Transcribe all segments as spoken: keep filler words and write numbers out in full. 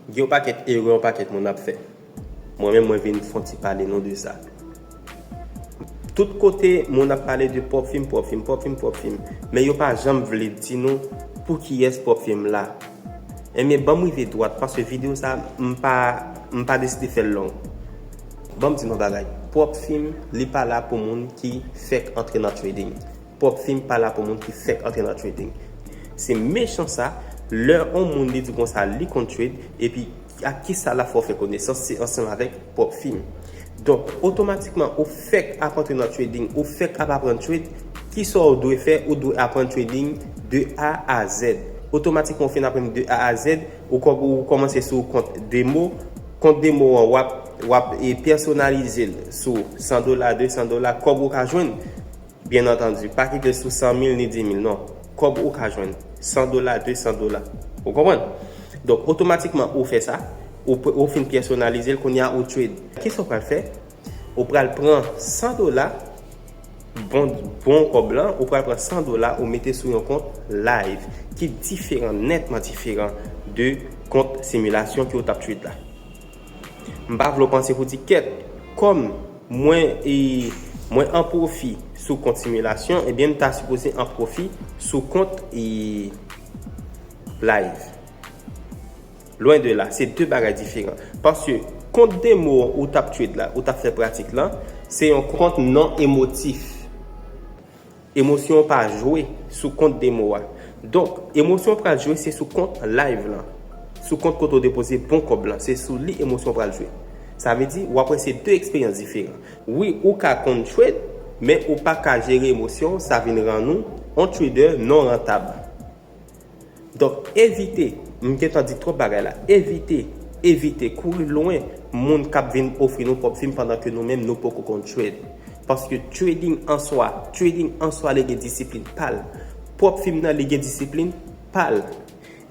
Gen yon pakèt erè yon pakèt moun ap fè. Mwen menm, mwen vin fè yon ti pale nou de sa. Tout kote, moun ap pale de Pwòpfim, Pwòpfim, Pwòpfim, Pwòpfim. Men yo pa janm vle di nou pou kiyès Pwòpfim la. Enben, ban m rive dwat, paske videyo sa, m pa, m pa deside fè l long. Ban m di nou bagay. Pwòpfim, li pa la pou moun ki fèk antre nan trading. Pwòpfim pa la pou moun ki fèk antre nan trading. Se mechan sa, lè yon moun li di konsa li konn trade, epi ak kisa l ap fè w fè konesans, se ansanm avèk Pwòpfim. Donk, otomatikman, ou fèk ap antre nan trading, ou fèk ap aprann trade, kisa w dwe fè? Ou dwe aprann trading de A a Z. Otomatikman, ou fin aprann de A a Z, ou kò-, ou kòmanse sou kont demo. Kont demo an, w ap, w ap, e, pèsonalize l sou san dola, de san dola, kòb ou ka jwenn. Byen antandi, pa kite l sou san mil ni di mil, non. Kòb ou ka jwenn, san dola, de san dola. Ou konprann? Donk, otomatikman, ou fè sa, ou, p-, ou fin pèsonalize l, kounye a ou trade. Kisa w pral fè? Ou pral pran san dola, bon, bon kòb lan, ou pral pran san dola, ou mete sou yon kont live, ki diferan, nètman diferan de kont similasyon ke w t ap trade la. M pa vle w panse pou di kèt, kòm mwen, e, mwen an pwofi sou kont similasyon, ebyen, m ta sipoze an pwofi sou kont, e, live. Lwen de la, se de bagay diferan. Paske kont demo ou t ap trade la, ou t ap fè pratik lan, se yon kont non emotif. Emosyon w pa jwe sou kont demo a. Donk, emosyon w pral jwe se sou kont live lan. Sou kont kote w depoze bon kòb lan, se sou li emosyon w pral jwe. Sa vle di, w ap wè se de eksperyans diferan. Wi, ou ka konn trade, men ou pa ka jere emosyon w, sa vin rann ou yon trader non rantab. Donk, evite, m gentan di twòp bagay la, evite, evite, kouri lwen moun k ap vin ofri nou Pwòpfim pandan ke nou menm nou poko konn trade. Paske trading an swa, trading an swa li gen disiplin pa l. Pwòpfim nan li gen disiplin pa l.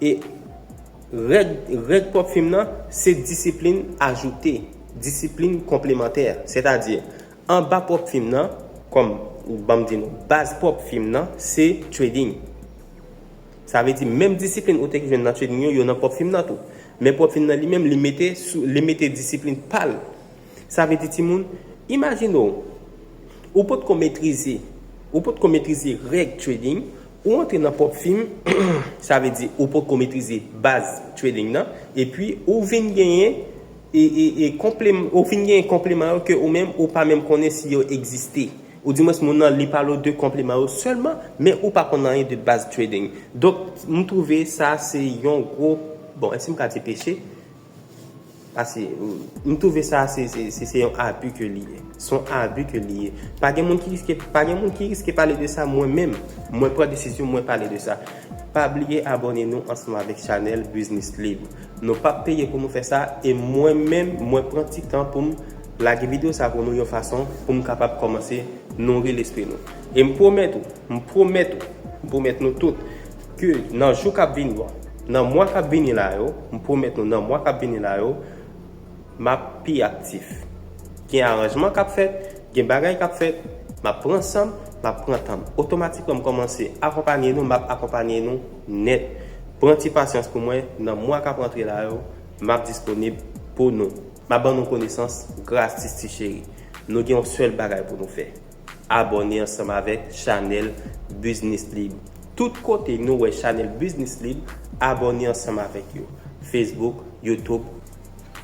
E règ, règ Pwòpfim nan, se disiplin ajoute, disiplin konplemantè. Sètadi, anba Pwòpfim nan, kòm ban m di nou, baz Pwòpfim nan, se trading. Sa vle di, menm disiplin ou te jwenn nan trading yo, yo nan Pwòpfim nan tou. Men Pwòpfim nan li menm, li mete sou, li mete disiplin pa l. Sa vle di, timoun, imajine w, ou potko metrize, ou potko metrize règ trading, ou antre nan Pwòpfim, sa vle di, ou potko metrize baz trading nan, epi ou vin genyen, e, e, e konplem-, ou vin genyen konpleman yo ke ou menm, ou pa menm konnen si yo egziste. Ou di mwens moun nan li pale w de konpleman yo sèlman, men ou pa konn anyen de baz trading. Donk, m twouve sa se yon gwo, bon, èske m ka di peche? Paske, m twouve sa se, se, se, se yon abi ke li ye. Se yon abi ke li ye. Pa gen moun ki riske, pa gen moun ki riske pale de sa, mwen menm, mwen pran desizyon, mwen pale de sa. Pa bliye abòne nou ansanm avèk chanèl Business Lib. Nou p ap peye pou nou fè sa, e mwen menm, mwen pran ti tan pou m lage videyo sa pou nou yon fason pou m kapab kòmanse nouri lespri nou. E m pwomèt ou, m pwomèt ou, m pwomèt nou tout, ke nan jou k ap vini yo, nan mwa k ap vini la yo, m pwomèt nou nan mwa k ap vini la yo, m ap pi aktif. Gen aranjman k ap fèt, gen bagay k ap fèt, m ap pran san m, m ap pran tan m. Otomatikman, m kòmanse akonpanye nou, m ap akonpanye nou nèt. Pran ti pasyans pou mwen, nan mwa k ap rantre la yo, m ap disponib pou nou. M ap ban nou konesans gratis, ti cheri. Nou gen yon sèl bagay pou nou fè. Abòne ansanm avèk chanèl Business Lib. Tout kote nou wè chanèl Business Lib, abòne ansanm avèk yo. Facebook, YouTube,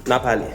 n ap ale.